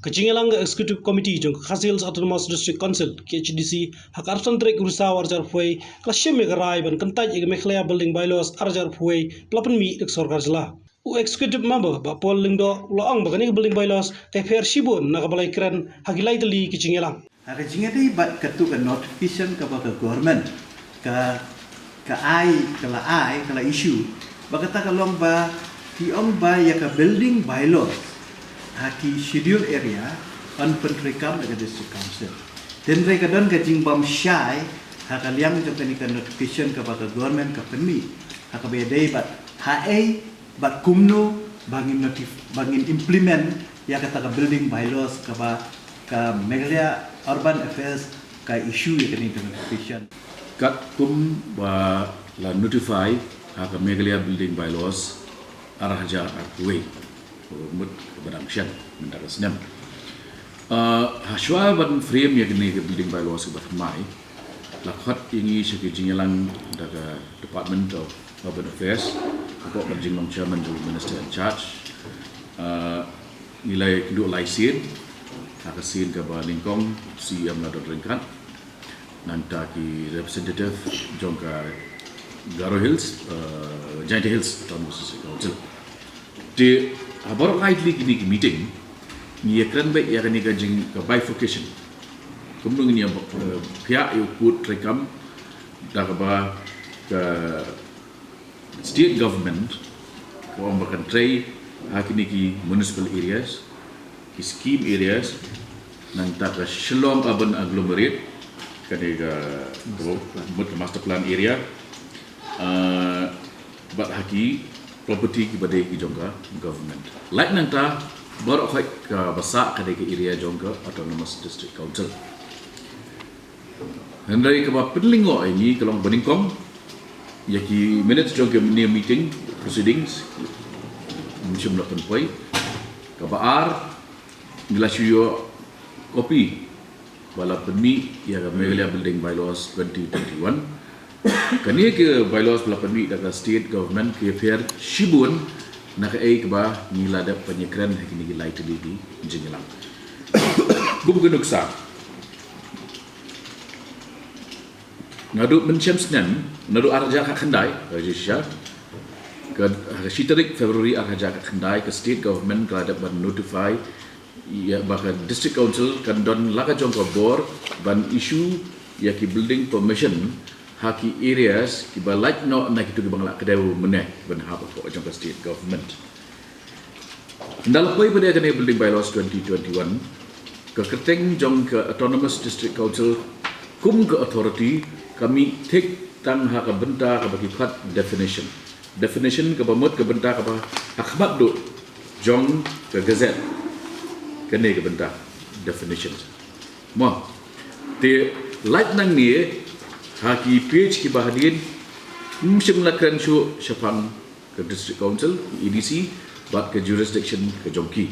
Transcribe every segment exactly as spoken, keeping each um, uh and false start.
Ka jingïalang ka Executive Committee jong ka Khasi Hills Autonomous District Council, K H A D C, ha ka arphew san tarik u Risaw arhajar arphew wei, ka la shim ïa ka rai ban kyntait ïa ka Meghalaya Building Bylaws arhajar arphew wei, ba la pynmih da ka sorkar jylla. U Executive Member Bah Paul Lyngdoh u la ong ba kane ka Building Bylaws ka pher shibun na kaba la ïakren ha ki lai tylli ki jingïalang. Ha ka jingïadei bad katto ka notification kaba ka government ka, ka ai, ka la ai, ka la issue, ba kata ka long ba ki ong ba ïa ka building bylaws ha ki schedule area yn pyntreikam da ka district council. Hynrei ka don ka jingbym shai ha ka liang jong kane ka notification kaba ka government ka pynmih ha kaba ïadei bad haei bad kumno ba ngin notif-, ba ngin implement ïa kata ka building bylaws kaba ka Meghalaya Urban Affairs ka issue ïa kane ka notification. Katkum ba la notify ha ka Meghalaya Building Bylaws arhajar arphew wei, mut kaba dang shen mynta ka snem. Uh, ha shuwa ban frame ïa kane ka building bylaws kaba thymmai, la khot ïa ngi sha ki jingïalang da ka Department of Urban Affairs, hapoh ka jinglong chairman jong u Minister in charge. Uh, ngi la ïakynduh lai sien, ha ka sien kaba nyngkong, C E M la don ryngkat, nangta ki representative jong ka Garo Hills, uh, Jaintia Hills Autonomous District Council. Te ha baroh lai tylli kine ki meeting ngi ïakren beit ïa kane ka jing, ka bifurcation. Kumno ngin ïa, eh, phiah ïa u kut treikam da kaba ka state government ka ong ba kan trei ha kine ki municipal areas, ki scheme areas, nangta ka Shillong Urban Agglomerate, kane ka, ka mut ka master plan area, ah, bad ha ki property kiba dei ki jong ka government. Lait nangta baroh khoit kaba sah ka dei ka area jong ka Autonomous District Council. Hynrei kaba pynlyngngoh ïa ngi ka long ba nyngkong ïa ki minutes jong kine meeting proceedings ym shym la pynpoi. Kaba ar, ngi la shu ïoh copy ba la pynmih ïa ka Meghalaya Building Bylaws twenty twenty-one. Kane ka bylaws ba la pynmih da ka state government ka pher shibun na kaei kaba ngi la dep ban ïakren ha kine ki lai tylli ki jingïalang. Kum ka nuksa, naduh mynshem snem, naduh arhajar khatkhyndai, ka jisha, ka, ka shi tarik February arhajar khatkhyndai, ka state government ka la dep ban notify ïa ba ka district council kan don la ka jong ka bor ban issue ïa ki building permission ha ki areas kiba lait noh na kito kiba nga la kdew mynne ban hap hapoh jong ka state government. Ynda la poi pat ïa kane building bylaws twenty twenty-one, ka kyrteng jong ka Autonomous District Council kum ka authority ka mih thik tang ha ka bynta kaba ki khot definition. Definition kaba mut ka bynta kaba ha khmat duh jong ka gazette. Kane ka bynta definition. Mo, te lait nangne ha ki page kiba hadien ym shym la kren shuh shaphang ka District Council, A D C, bad ka jurisdiction ka jong ki.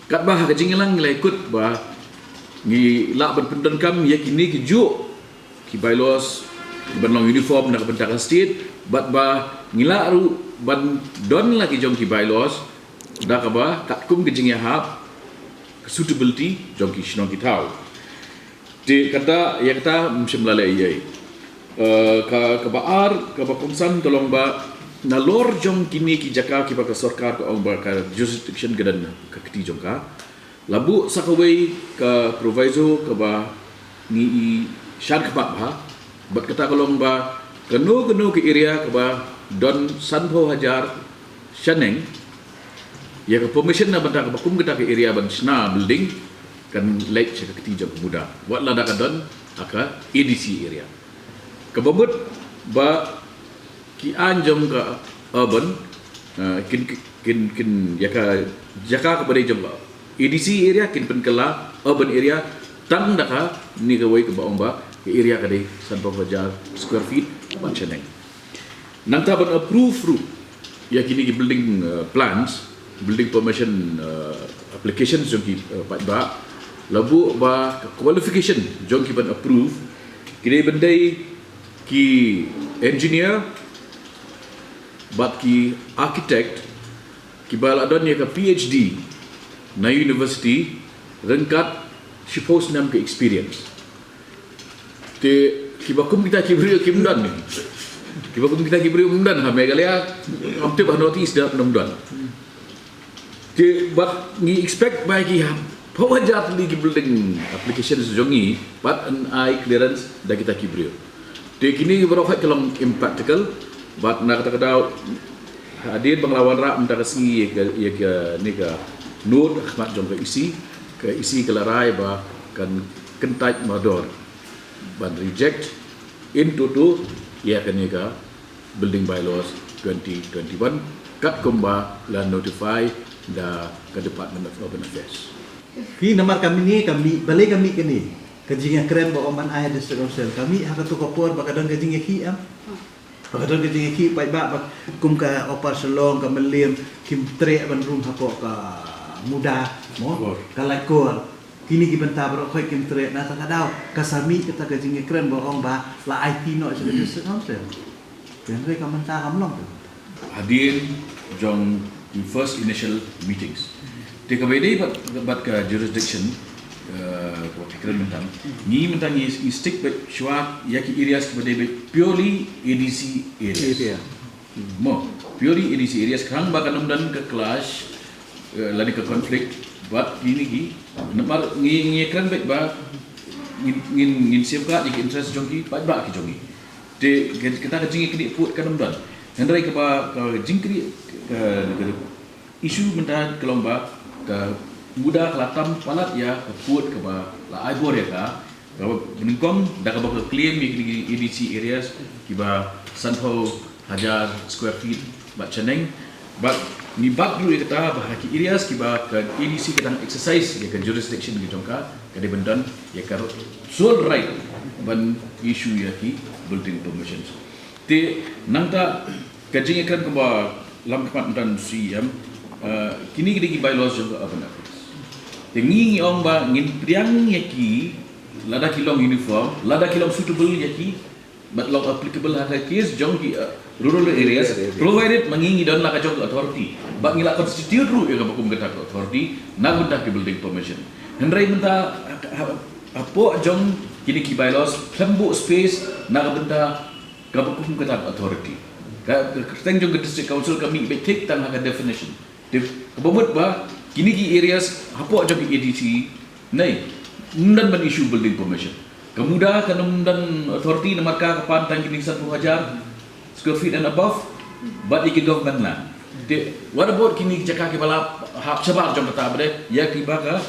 Katba ha ka jingïalang ngi la ïakut ba ngi lah ban pyndonkam ïa kine ki juh ki bylaws kiban long uniform na ka bynta ka state, bad ba ngi lah ruh ban don la ki jong ki bylaws da kaba katkum ka jingïahap ka suitability jong ki shnong ki thaw. Te kata, ïa kata ym shym la leh ei ei. Eh, ka, kaba ar, kaba kongsan ka long ba nalor jong kine ki jaka kiba ka sorkar ka ong ba ka jurisdiction ka don ka kti jong ka, la buh sa kawei ka proviso kaba ngi i shad khmat bha, bad kata ka long ba kano kano ka area kaba don sanphew hajar shaneng, ïa ka permission na bynta kaba kum kata ka area ban shna building kan leit sha ka kti jong ka MUDA, wat lada ka don ha ka A D C area. Kaba mut ba ki aiñ jong ka urban, eh, kin, kin, kin, ïa ka jaka kaba dei jong ka A D C area kin pynkylla urban area tang da kane kawei kaba ong ba ka area ka dei sanphew hajar square feet ban shaneng. Nangta ban approve ruh ïa kine ki building, eh, plans, building permission, eh, applications jong ki, eh, paidbah, la buh ba ka qualification jong ki ban approve ki dei ban dei ki engineer bad ki architect kiba la don ïa ka P H D na university Ryngkat shiphew snem ka experience. Te kiba kum kita ki briew kim don ni. Kiba kum kita ki briew kim don ha Meghalaya, ngam tip ha North East da ngam don. Te bad ngi expect ba ki ha phew hajar tylli ki building applications jong ngi pat yn ai clearance da kita ki briew. Te kine baroh ka long impractical, bad na kata ka daw hadien ba nga la wanrah mynta ka sngi ïa ka, ïa kane ka note ha khmat jong ka E C, ka E C ka la rai ba kan kyntait mardor ban reject in toto ïa kane ka Building Bylaws twenty twenty-one, katkum ba la notify da ka Department of Urban Affairs. Phi, namar ka mih, ka mih, balei ka mih kane? Ka jingïakren ba ong ban ai District Council, ka mih ha kato ka por ba ka don ka jingïakhih, em? Ba ka don ka jingïakhih paidbah, ba kum ka Upper Shillong, ka Mylliem, kim treh ban rung hapoh ka muda, mo? Kor. Ka Laitkor. Kine ki bynta baroh khoit kim treh, na kata ka daw ka sa mih kata ka jingïakren ba ong ba la aiti noh sha ka District Council. Hynrei ka mynta kam long te. Hadien jong ki first initial meetings. Te kaba ïadei bad, bad ka jurisdiction, eh, kaba phi kren mynta. Ngi mynta ngi, ngi stick beit shuwa ïa ki areas kiba dei beit purely A D C areas. Area. Mo, purely A D C areas, khnang ba kan ym don ka clash, eh, lane ka conflict bad kine ki. Namar ngi, ngi kren beit ba ngin, ngin, ngin safeguard ïa ki interest jong ki paidbah ki jong ngi. Te ka, kata ka jingïaknieh pud kan ym don. Hynrei kaba, ka jingknieh, ka, ka issue mynta ka long ba ka muda ka la tam palat ïa ka pud kaba la ai bor ïa ka, kaba nyngkong da kaba ka claim ïa ki A D C areas kiba sanphew hajar square feet bad shaneng. Bad ngi bat ruh ïa kata ba ha ki areas kiba ka A D C ka dang exercise ïa ka jurisdiction ka jong ka, ka dei ban don ïa ka sole right ban issue ïa ki building permissions. Te nangta ka jingïakren kaba lam khmat mynta, C E M, eh, kine ki dei ki bylaws jong ka Urban Affairs. Te ngi ngi ong ba ngin pdiang ïa ki lada ki long uniform, lada ki long suitable ïa ki, bad long applicable ha ka case jong ki, eh, rural areas, provided ma ngi ngi don la ka jong ka authority. Bad ngi la constitute ruh ïa kaba kum kata ka authority na ka bynta ki building permission. Hynrei mynta ha, ha, hapoh jong kine ki bylaws khlem buh space na ka bynta kaba kum kata ka authority. Ka, ka kyrteng jong ka District Council ka mih beit thik tang ha ka definition. Te kaba mut ba kine ki areas hapoh jong ki A D C, nai, ym don ban issue building permission. Ka muda kan ym don authority namar ka ka pan tang kine sanphew hajar square feet and above, bad ïa ki government land. Te what about kine ki jaka kiba la hap shabar jong kata, bad ïa kiba ka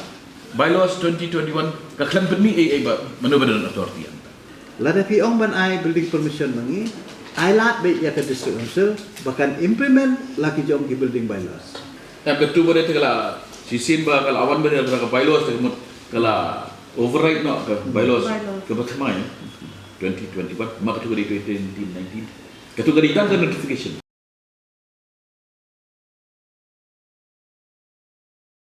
bylaws twenty twenty-one ka khlem pynmih ei ei ba mano ba don authority ïa kata. Lada phi ong ban ai building permission ma ngi, ai lad beit ïa ka District Council ba kan implement la ki jong ki building bylaws. Em, katu ba dei te ka la shisien ba ka la wan ba dei ka bylaws te ka mut ka la override noh ka bylaws. Bylaws. Kaba thymmai twenty twenty-one, ma katu ka dei twenty eighteen nineteen. Katu ka dei tang ka notification.